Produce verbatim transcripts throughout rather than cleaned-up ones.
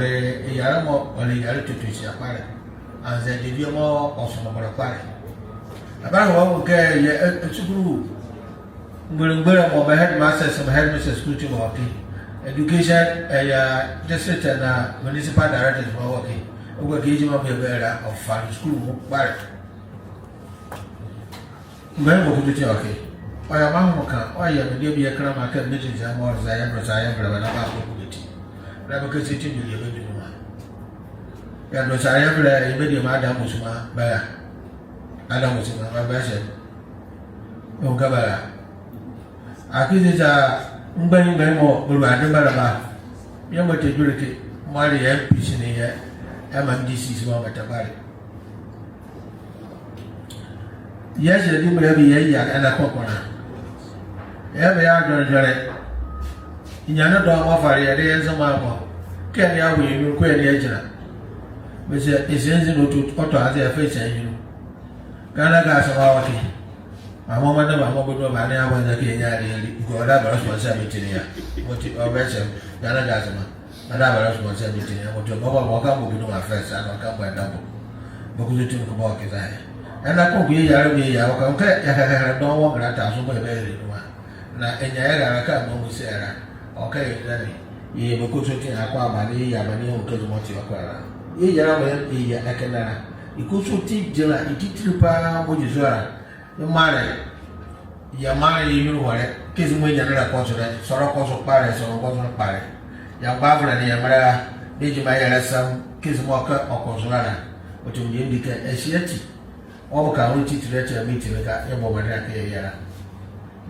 Ɛyalɛ mɔɔ ɔle yalɛ totosia kpalɛ. Anzɛɛ debie mɔɔ ɔsonle bɔlɔ kpalɛ. Ɛbahɔ wɔ kɛ yɛ, ɛ, ɛ, sukulu mgbole mgbole mɔ, bɛ headmasters, bɛ headmasters sukulu ti mɔ wɔ ɛkɛ. Education, ɛyɛ district na municipal directors mɔ wɔ ɛkɛ. Ɔkɛ gyima mɔ yɛ bɛ la, ɔfa sukulu mɔ kpalɛ. Mgbanyima mɔ kɔsɔɔti ɛkɛ. Ɔyɛ maa mɔ ka, ɔyɛ me debie kɛnlɛma kɛ meeting tia mɔɔ ɔza yɛdrɔ saa yɛmfɛlɛ bɛ na bɛakɔ kɔmiti. Na bɛkɛse ti mɔ yɛ bɛ dunuma. Yɛdrɔ saa yɛmfɛlɛ yɛ mediema Adam Osuma bɛra. Adam Osuma bɛra sɛ. Ɔnka bɛra. Akee eza mgbanyima mgbanyima mɔ bɛlua de bɛlɛba. Yɛmɔ tɛdwɛkɛ mɔɔ le yɛ MPs ne yɛ MDCs mɔ bɛtɛbale. Yɛse ɛdeɛ mɔɔ yɛbie yɛyia ɛnɛ kɔkɔla. Yɛbie yɛ adwenle dwenle. Nrenyia ne dɔɔnwo mɔɔ fale yɛde yɛ Nzema mɔ. Kɛ ɛnea wɔ yɛ nyunlu kɛ ɛnea gyinla. Bɛse ese nzi ne ɔtɔ, ɔtɔ aze ɛfa ese nyunlu. Ghana Gas mɔ wɔ ɛkɛ. Mɔɔ mɔɔ ne mɔɔ bɛdwɛkɛ bɛnea bɛanzɛkye yɛ nyia yɛli. Because ɔdaye bɛlɛsponsor meeting ne a. Mɔti ɔbɛse Ghana Gas mɔ. Ɔdaye bɛlɛsponsor meeting ne a. Mɔti ɔbɔ mɔɔ ka mɔɔ bɛdunuma first, ɛnee ɔka mɔɔ ɛdabɛ. Bɛ kɔsɔɔti mɔɔ kɛ bɔkɛ zɛhae. Ɛnɛ kɔkɔ yɛyia, yɛyia, ɔka kɛ yɛkɛkɛlɛ dɔɔnwo wɔ ngrata zo mɔɔ yɛbɛyɛ ɛnɛ a. Na ɛnyia yɛ rale kɛ mɔɔ mɔɔ si ɛra. Ɔka yɛ zɛne. Yɛyɛ bɛ kɔsɔɔti akɔ aba ne yɛyia bɛ ne yɛnwu kɛzi mɔɔ ɔte ɔkɔ ɛra. Yɛyia mɔɔ yɛyia ɛkɛ ne ɛra. Yɛ kɔsɔɔti gyinla, yɛ titili pa mɔɔ gyi zo ɛra. Yɛ maanle, yɛ maanle yɛ nyunlu ɛhɔlɛ, kɛzi mɔɔ ɛnyia ne ɛlɛkɔ zo lɛ, sɔlɛ kɔ zo kpalɛ, sɔlɛ kɔ zo kpalɛ. Yɛ mgbavolɛ nee yɛ mbɛlɛra, bɛ gyima yɛlɛsa mɔ, kɛzi mɔɔ ɔkɛ ɔkɔ zo la la. Ɔti mɔɔ yɛndi kɛ ɛhye ati. Ɔbɔ ka ɔnle titili ɛkɛ meeting ne ka, yɛbɔ mɔdenle kɛ yɛyia la.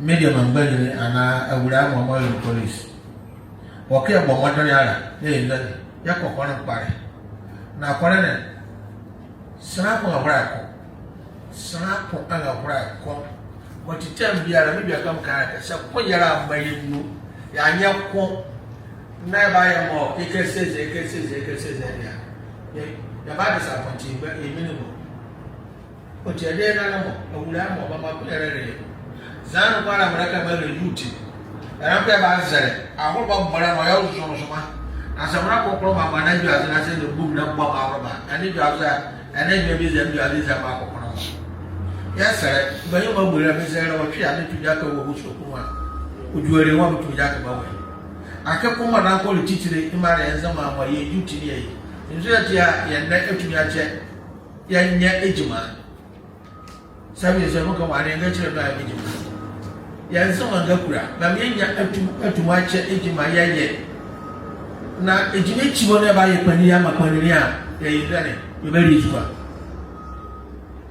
Mediema mgbanyinli anaa awulae mɔɔ mɔɔ yɛ police. Ɔkɛ yɛbɔ mɔdenle ala, yɛyɛ nzane, yɛkɔ kɔnle kpalɛ. Na kɔnle ne, sanla ko ɛnrɛhola ɛkɔ. Sanla ko ɛnrɛhola ɛkɔ. Mɔti time biala, me biala ka meka kɛ, sɛ ko yɛlɛba yɛ nu, yɛanyɛ ko, na yɛbayɛ mɔɔ, yɛka sɛ sɛ, yɛka sɛ sɛ, yɛka sɛ sɛ deɛ a. Yɛ, yɛba disappoint yɛ, yɛ minimum. Ɔti ɛdeɛ ne ala mɔ, awulae mɔ, bɛmaa koyɛlɛ ɛlɛyɛ. Zane ne ko ala mɔɔ ɛlɛka mɔɔ ɛlɛyɛ youth. Ɛnee ɛnɛ ko yɛbazɛlɛ, aholoba mɔɔ ɛlɛnea ɔyɛ ɔzo Nzema. Na sɛ mɔɔ ɛlɛkɔ kɔlɔ mɔɔ ɛmaa ne adwazo na sɛ ɛnee bum na bum aholoba. Ɛnee adwazo a, ɛnee adwazo a bɛdwazo, bɛdwazo a mɔɔ akɔ kɔlɔ mɔ. Yɛsɛlɛ, mgbanyima mgbole bɛzɛlɛ wɔ twe a ne to dwa ka wɔ hosuo ko nu a. Ɔdwɛlɛ wɔ bɛto dwa ka bɛwɔ. Akee ko mɔɔ na kɔ le titili, mɔɔ le yɛ Nzema mɔ yɛ youth ne yɛyɛ. Nzo ati a, yɛnlɛ ɛtumi akyɛ. Yɛnyɛ gyima. Sɛbe sɛ mɔɔ ka mɔɔ ɛnee ɛnga kyilɛ mɔɔ yɛnyɛ gyima. Yɛ Nzema ngakula, na mɔɔ yɛnyia atum, atum akyɛ gyima yɛyɛ. Na gyima ekyi mɔɔ na ɛbayɛ kpanyinli amaa kpanyinli a, yɛyɛ dɛn, yɛbalie ezukoa.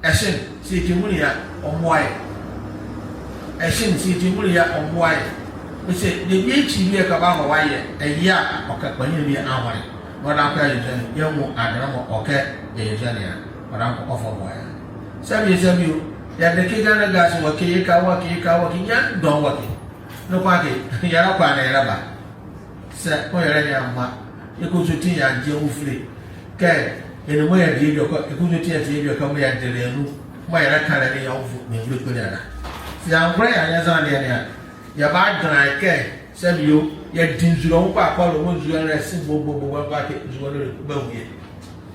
Ɛhye ne, sɛ yɛtɛnwunle ye a, ɔmmoa yɛ. Ɛhye ne, sɛ yɛtɛnwunle ye a, ɔmmoa yɛ. Mese, debie ekyi bie a ɛkɛ bɛahɔ bɛayɛ, ɛyɛ a, ɔka kpanyinli bie anwo ne. Ɔdaye ko yɛyɛ dɛn, yɛnwu adenle mɔɔ ɔkɛ yɛyɛ dɛn a, ɔdaye ko ɔfa ɔboa yɛ. Sɛbe sɛbe o, yɛde ɛke Ghana Gas wɔ ɛke, yeka wɔ ɛke, yeka wɔ ɛke, nrenyia dɔɔnwo wɔ ɛke. Noko akee, yɛlɛkɔ a na yɛlɛba. Sɛ koyɛlɛ ne amma, yɛ kɔsɔɔti yɛangye anwofule. Kɛ, ɛnee mɔɔ yɛde yɛ edwɛkɛ, yɛ kɔsɔɔti yɛte yɛ edwɛkɛ mɔɔ yɛde yɛ anu, mɔɔ yɛlɛka la ne yɛ awofo, menvule kpole ala. Sɛ yɛangola yɛanyɛ zɛhae ne a, yɛbadɛnla kɛ, sɛbe o, yɛde nzule nwo kpalɛ kpalɛ, ɔwɔ nzule ne ɛse bo, bo, bo, bo, bo, akee nzule ne ɛlɛba ɛnwu yɛ.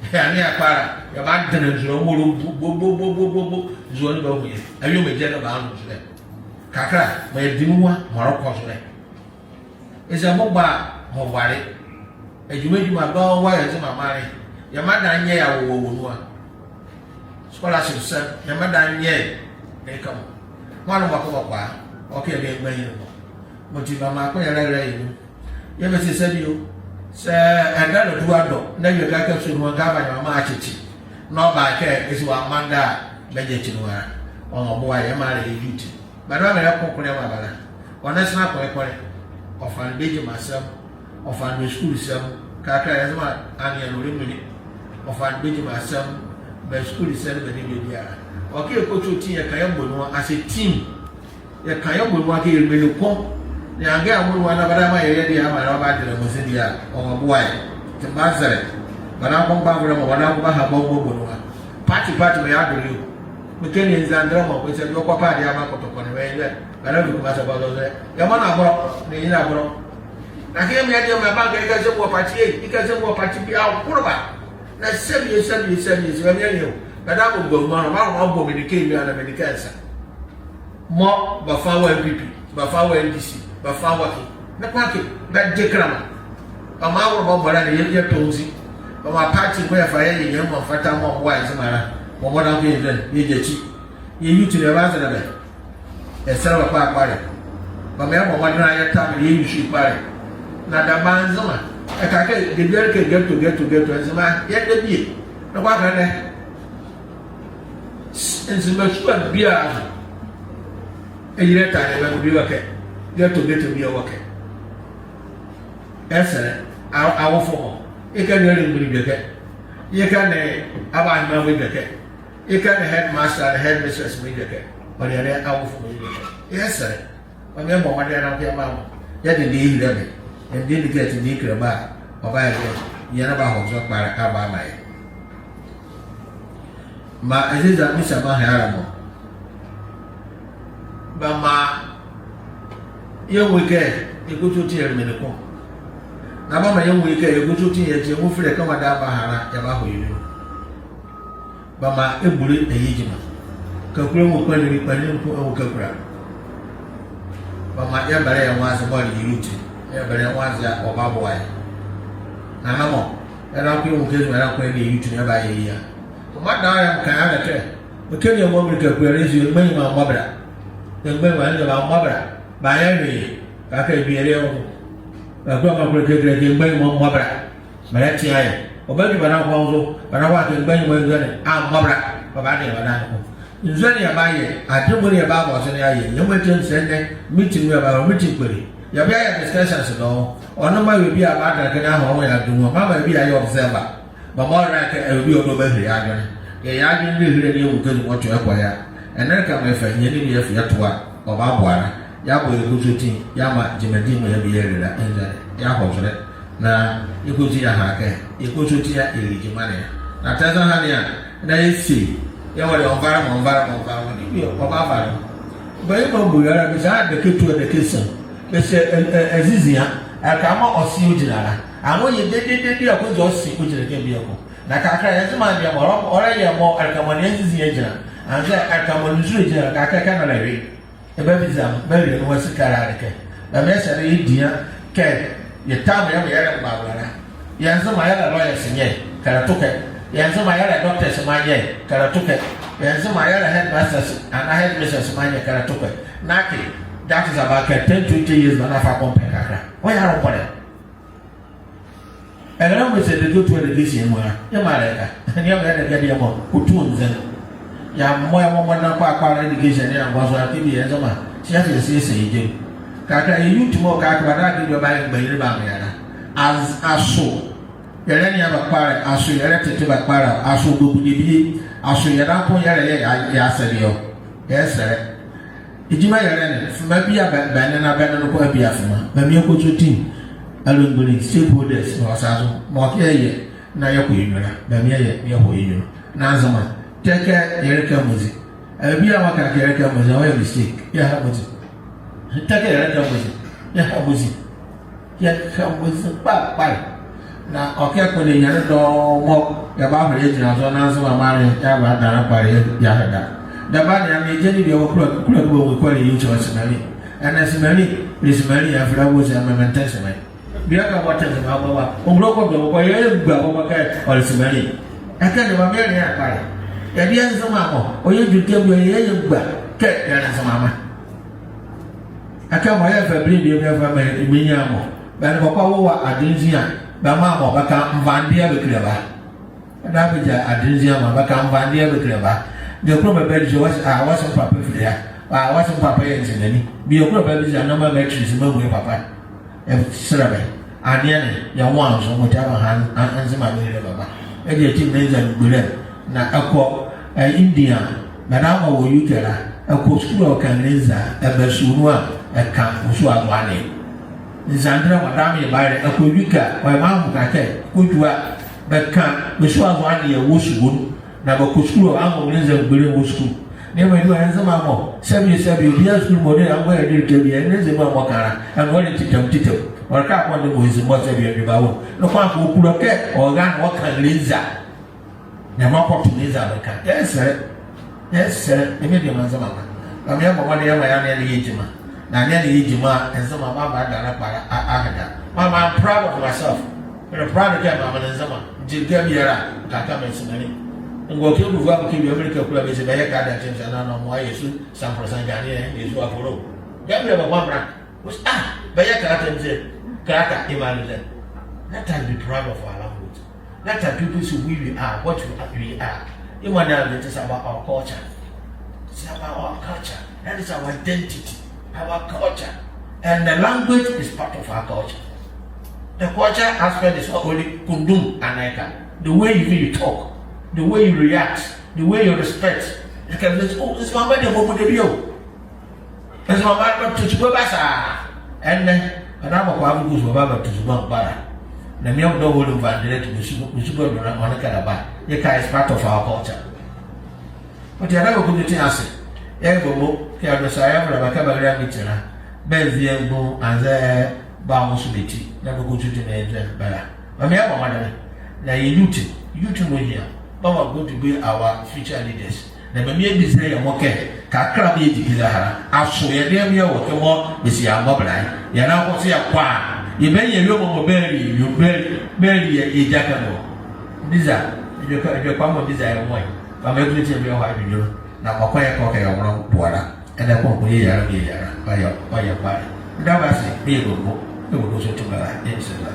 Ɛhye anea kpalɛ, yɛbadɛnla nzule nwo mɔɔ ɛlɛbu bo, bo, bo, nzule ne ɛbanwu yɛ. Awie mɔɔ gyɛ ne ɛbanwu nzule. Kakra, maa yɛde ne nwo a, mɔɔ ɛlɛkɔ zo lɛ. Eza mɔɔ bɔ a, mɔɔ bɔle. Gyima gyima bɔɔ wɔ yɛ Nzema maanle. Yɛ mɔdaŋ nyɛɛ a wɔ wɔ nu a. Scholarship sa, yɛ mɔdaŋ nyɛɛ. Ɛka mɔ. Mɔɔ a ne mɔɔ kɛ mɔɔ kɔ a, ɔkɛ yɛ mgbanyinli mɔ. Mɔti bɛmaa koyɛlɛ ɛlɛyɛ nu. Yɛbɛse sɛbe o. Sɛ ɛdalɛ du adɔ, na awie kɛ akɔ sua nu a, ɛkɛ bɛmaa akyekye. Na ɔba kɛ, ese wɔammaŋ da a, bɛgyakyi nu a. Ɔnrɛboa yɛ, yɛ maanle yɛ youth. Bɛnea bɛlɛko koyɛlɛ maa bɛ la. Ɔnle sanla ko ɛkpɔle. Ɔfa ne bɛ gyima sa mu. Ɔfa ne bɛ sukulu sa mu. Kɛkala yɛ Nzema aneɛ ne ɔlɛmuni. Ɔfa ne bɛ gyima sa mu. Bɛ sukulu sa ne bɛ debie biala. Ɔkɛ yɛ kɔsɔɔti yɛka yɛbɔ nu a as a team. Yɛka yɛbɔ nu a kɛ yɛlɛ menli ko. Na yɛanga yɛ nu a na bɛdabɛ maa yɛyɛ deɛ amaa na bɛbadɛnla amuzu deɛ a. Ɔnrɛboa yɛ. Ɔti mebazɛlɛ. Bɛnea ko mgbavolɛ mɔ, bɛnea ko bɛha bɛ nwo bɛbɔ nu a. Party, party, mɔɔ yɛdole o. Mekɛ ne Nzema dɛlɛ mɔ, kɛ sɛ bie ɔkɔ party a, maa kɔtɔkɔ ne, bɛyɛ, bɛnea bie Kumasi bɛzɔzɔ. Yɛ mɔ na bɔlɔ, ne ye na bɔlɔ. Na kɛ yɛmɛ adeɛ mɛ bank ɛkɛ sɛ wɔ party, ɛkɛ sɛ wɔ party biala wɔ koroba. Na sɛbie, sɛbie, sɛbie, sɛbie, mɛ yɛ o. Bɛdabɔ bɔ mɔ, mɔ, mɔ bɔ Medicaid mɔ, na Medicaid nsa. Mɔ, bɛfa wɔ N P P, bɛfa wɔ N D C, bɛfa wɔ kɛ. Na kwa kɛ, bɛde kɛnlɛma. Ɔmaa wɔ bɔ bɔ la ne yɛ, yɛtɔ nzi. Ɔmaa party mɔ yɛfa yɛ, yɛ, yɛ mɔ fata mɔ, wɔ yɛ sɛ mara. Mɔ, mɔ na kɛ yɛ dɛ, yɛ gya kyi. Yɛ youth ne yɛbazɛlɛ bɛ. Yɛsɛlɛ bɛ kpalɛ kpalɛ. Bɛmaa yɛbɔ mɔdenle a yɛtɛmɔ yɛ youth kpalɛ. Na dɛmba Nzema. Ɛka kɛ, debie kɛ ghetto, ghetto, ghetto, Nzema, yɛdabie. Noko akee ɛnɛ. S-, Nzema sua biala azo. Ɛyilɛ ɛtane bɛ bie wɔ ɛkɛ. Ghetto, ghetto biala wɔ ɛkɛ. Yɛsɛlɛ, a-, awofomɔ. Yɛka ne arelemgbunli bie ɛkɛ. Yɛka ne abahenle bie ɛkɛ. Yɛka ne headmaster ne headmistress mɔ bie ɛkɛ. Ɔnle yɛnle awofomɔ bie ɛkɛ. Yɛsɛlɛ. Ɔmaa yɛbɔ mɔdenle a yɛnla yɛmaa mɔ. Yɛde ɛnee yɛahile bɛ. Ɛnee ɛnee kɛ ɛtɛnee ɛkile bɛ a. Ɔbayɛ dɛ. Yɛnlɛ bɛahɔ zo kpalɛ abamaa yɛ. Maa Aziza, mese maa hɛn ala mɔ. Bɛmaa yɛnwu ye kɛ yɛ kɔsɔɔti yɛle menli ko. Na bɛmaa yɛnwu ye kɛ yɛ kɔsɔɔti yɛkyi yɛnwu fɛlɛ kɛ wɔde aba ha la yɛbahɔ yɛ nwiɔ. Bɛmaa yɛbule ɛyɛ gyima. Kakula nwu kpanyinli, kpanyinli noko anwu kakula. Bɛmaa yɛbɛlɛ yɛ nwo aze mɔɔ le yɛ youth. Yɛbɛlɛ yɛ nwo aze a ɔbaboa yɛ. Na na mɔ, yɛlɛnoko yɛnwu kɛ yɛnlɛnoko yɛnlɛ yɛ youth ne yɛbayɛ ye a. Mɔɔ mɔɔ dawɔ yɛ meka yɛ ala kɛ, mekɛ ne yɛ mɔ mekile kakula la ezi, yɛ mgbanyima ammɔbɔ la. Yɛ mgbanyima ammɔbɔ la. Bɛanyɛ anwene ye. Kɛkala bie ɛlɛyɛ wɔ. Kakula mekile kakula kɛ mgbanyima ammɔbɔ la. Bɛlɛtea yɛ. Ɔbadwu bɛnla kɔnwo zo, bɛnla kɔnwo kɛ mgbanyima nzɔne ammɔbɔ la. Bɛbade bɛnla kɔnwo. Nzɔne yɛbayɛ, adwemgbo ne yɛbabɔ zo ne yɛayɛ. Nyɛmɔ ɛtɛm sɛ ɛnɛ, meeting ne yɛbahɔ, meeting kpole. Yɛbayɛ discussions dɔɔnwo. Ɔnle maa awie bie a bɛadɛnla kɛ ne ahɔ yɛ adwenle mu. Maa awie bie a yɛ observer. Bɛmaa ɔlɛka awie bie a ɔdɔ bɛahile yɛ adwenle. Yɛ yɛ adwenle ɛhile ne yɛnwu kɛ ezi mɔɔ tɔ yɛkɔ ye a. Ɛnɛ ɛleka mɔɔ yɛfa hiɛ ne bie yɛfa yɛto a, ɔbaboa la. Yɛabɔ yɛ kɔsɔɔti, yɛamaa gyima di mɔɔ yɛbie yɛle la, ɛnzɛlɛ, yɛahɔ zolɛ. Na yɛ kɔsɔɔti yɛaha kɛ, yɛ kɔsɔɔti a yɛle gyima ne a. Na tɛ zɔhane a, na yɛse, yɛwɔ le ɔnvale mɔ, ɔnvale mɔ, ɔnvale mɔ, ne bie ɔbavale mɔ. Bɛyɛ mɔɔ mbu yɛ la, bɛse a, ɛdɛkɛ etu, ɛdɛkɛ esa. Bɛse, ɛ, ɛ, ɛzizia, ɛleka mɔɔ ɔse ɔgyinla la. Anwo ye dedede a, kɔsɔɔti ɔse ɔgyinla kɛ bieko. Na kɛkala yɛ Nzema deɛ mɔɔ, ɔlɛ, ɔlɛyɛ mɔɔ, ɛleka mɔɔ ne ɛzizia gyinla. Anzɛɛ, ɛleka mɔɔ ne nzule gyinla, kɛkala ɛkɛ na ɛlɛwe. Ɛbabiza, bɛawie ne wɔ sikala ɛleka. Bɛmaa yɛsɛlɛ yɛ debie a, kɛ yɛtɛmɔ yɛ mɔɔ yɛlɛ mgbawula la. Yɛ Nzema yɛlɛ lawyers nyɛ, kɛlɛto ɛkɛ. Yɛ Nzema yɛlɛ doctors mɔ nyɛ, kɛlɛto ɛkɛ. Yɛ Nzema yɛlɛ headmasters anaa headmistresses mɔ nyɛ, kɛlɛto ɛkɛ. Na akee, that is about kɛ ten, twenty years, bɛnava compare kakla. Ɔyɛ aropɔlɛ. Ɛlɛla mɔɔ se ɛdɛkɛ etu, ɛdɛkɛ esia mɔ a, yɛmaa ɛlɛka. Yɛmaa ɛlɛka deɛ mɔɔ ɔtu nze. Yɛabɔ yɛ mɔdenle kpalɛ kpalɛ, education ne angoa zo a, kɛ bie yɛ Nzema. Sɛ yɛse yɛse yɛse yɛ gyem. Kɛkala yɛ youth mɔ kɛkala bɛdabɛ kɛ bie ɔbayɛ mgbanyinli bɛamaa yɛ la. As-, aso yɛlɛnea bɛ kpalɛ, aso yɛlɛtete bɛ kpalɛ, aso bɛbu debie, aso yɛdayɛ ko yɛlɛyɛ yɛ, yɛ asɛdweɔ. Yɛsɛlɛ. Gyima yɛlɛ ne, fɛmɔ bie a bɛ, bɛnlɛ na bɛnlɛ noko a bie a fɛmɔ. Bɛmaa yɛ kɔsɔɔti arelemgbunli, stakeholders, na ɔsa zo mɔɔ ɔkɛ yɛ na yɛkɔ yɛ nwiɔ la. Bɛmaa yɛ, yɛkɔ yɛ nwiɔ. Na Nzema, tɛ kɛ yɛlɛka amozi. Ɛɛ, bie a wɔka kɛ yɛlɛka amozi a, ɔyɛ mistake. Yɛha amozi. Tɛ kɛ yɛlɛka amozi. Yɛha amozi. Yɛka amozi kpalɛ kpalɛ. Na ɔkɛ kpondɛ nyane dɔɔnwo mɔɔ yɛbahole yɛagyinla zo na Nzema maanle yɛabadɛnla kpalɛ yɛaheda. Dɛmba ne a, megyɛ ne bie wɔ kula, kula kɛ bɛnwu kɔle yɛ ɔti wɔ Nzemanli. Ɛnɛ Nzemanli, le Nzemanli a, ɛfɛlɛ wɔ Nzema, mɛmɛ ntɛ Nzema. Bie a kɛ mɔɔ tɛ Nzema bɔbɔ a, ɔngulo kɔ dɔɔnwo kɔ, yɛyɛ mgbua bɔbɔ kɛ ɔle Nzemanli. Ɛkɛ ne bɛmaa yɛnlea kpalɛ. Yɛdeɛ Nzema mɔ, ɔyɛ edwɛkɛ bie a, yɛyɛ mgbua kɛ yɛle Nzemama. Ɛkɛ mɔɔ yɛfa bie bie, yɛfa maa mrenyia mɔ, bɛnle bɔkɔ a wɔwɔ adenle nzi a, bɛmaa mɔ bɛka nvandeɛ bɛkile bɛ. Ɛdabɛ bɛgya adenle nzi a mɔ bɛka nvandeɛ bɛkile bɛ. Bie kɔnɔ bɛbabiza wɔ se, ah, wɔ se me papa file a? Ah, wɔ se me papa yɛ Nzemanli. Bie kɔnɔ bɛbabiza na mɛmɛ tiri se menwu me papa. Ɛsɛlɛ bɛ. Aneɛ ne, yɛ nwo anzo, mɔti a bɛha a, a, Nzema bɛhile bɛ ba. Ɛdeɛ ti menle nza mgbole na ɛkɔ, ɛ, India, bɛnle mɔɔ wɔ U K la, ɛkɔ sukulu a ɔkenle nza, ɛba sua nu a, ɛka ɔsua zo aneɛ. Nzanlɛ mɔɔ dame ye ba ye la, ɛkɔ U K a, ɔyɛ maa mɔ kɛkala, kɔdwu a, bɛka bɛ sua zo aneɛ wɔ sua nu. Na bɛkɔ sukulu a, anwo menle nza mgbole wɔ sukulu. Na yemɔ ɛnee, ɔyɛ Nzema mɔ, sɛbie, sɛbie, obiara sukulu mɔɔ ɔnlɛ anwo ɛnee kɛ bie, menle nza mgbole mɔɔ ka la, ɛnee ɔle titam, titam. Ɔle kɛ akɔ ne mɔɔ ezi mɔ sɛ bie bie ba wɔ. Noko akɔ ɔkulo kɛ ɔra na ɔka Nrelenza. Na mɔɔ kɔto Nrelenza bɛka. Yɛnzɛlɛ. Yɛnzɛlɛ. Ɛmɛ bie mɔɔ Nzema ba. Mame yɛbɔ mɔdenle yɛmaa yɛ anea ne yɛ gyima. Na anea ne yɛ gyima, Nzema mɔɔ mɔɔ dane kpalɛ a, a, ahɛda. Mɔɔ, I'm proud of myself. I'm proud kɛ mɔɔ me ne Nzema. Gyakɛ biala, kɛkala me nzema ne. Ngɔ kɛ bɛvu a, kɛ bie Amerika kula bɛse bɛyɛ kɛlata kyɛm sɛ na, na mɔɔ yɛ su, San Francisco, Ghana, yɛ su afɔlɔ. Kɛ biala bɛbɔ mbɛla. Wɔse, ah, bɛyɛ kɛlata kyɛm sɛ, kɛlata, Emmanuel. Let us be proud of our language. Let us people see who we are, what we are, we are. Emmanuel, it is about our culture. It's about our culture. That is our identity, our culture. And the language is part of our culture. The culture aspect is not only kundum and eka. The way you, you talk, the way you react, the way you respect. You can say, oh, this one, where they go, where they go. Ɛnzema mɔɔ bɛto sua basa. Ɛnɛ, ɛnɛ abɔkɔ abuku sua bɛto sua mɔɔ bara. Na mie mɔɔ dɔ wɔ le mɔɔ direct bɛ sua, bɛ sua bɛ dɔ na ɔne kɛlɛ ba. Yɛka is part of our culture. Ɔti ɛnɛ bɛkulo ti ase. Yɛbɔ mɔ, kɛ ɔdɔ sa yɛ mɔɔ bɛka bɛra mi tena. Bɛnzie mgbu, anzɛɛ ba mɔ su bɛti. Na bɛkulo ti na yɛdwɛn bɛla. Mame yɛbɔ mɔdenle. Na yɛ youth, youth mɔɔ yɛ. Bɛmɔ going to be our future leaders. Na mame yɛbiza yɛ mɔ kɛ, kakra bie yɛdi biza ha la, asoo yɛdayɛ mɔɔ yɛwɔ kɛ mɔɔ bɛsi yɛambɔ bɛla ye? Yɛnlɛ kɔ sɛ yɛkɔ a, yɛbanyia awie mɔ mɔɔ bɛli, bɛli, bɛli yɛ, yɛ gyakɛ mɔ. Biza, edwɛkɛ, edwɛkɛ mɔɔ biza yɛ mɔ ye. Mame yɛkulo ti yɛbie yɛhɔ adwenli. Na mɔɔ kɔ yɛkɔ kɛ yɛ nwolɛ boɛ la. Ɛnɛ kɔkɔ yɛ yɛla, yɛ yɛla. Ɔyɛ, ɔyɛ kpalɛ. Meda mo ase, meyɛ bɔ mɔ. Mewɔ dɔɔso tumi la, yɛnhyia la.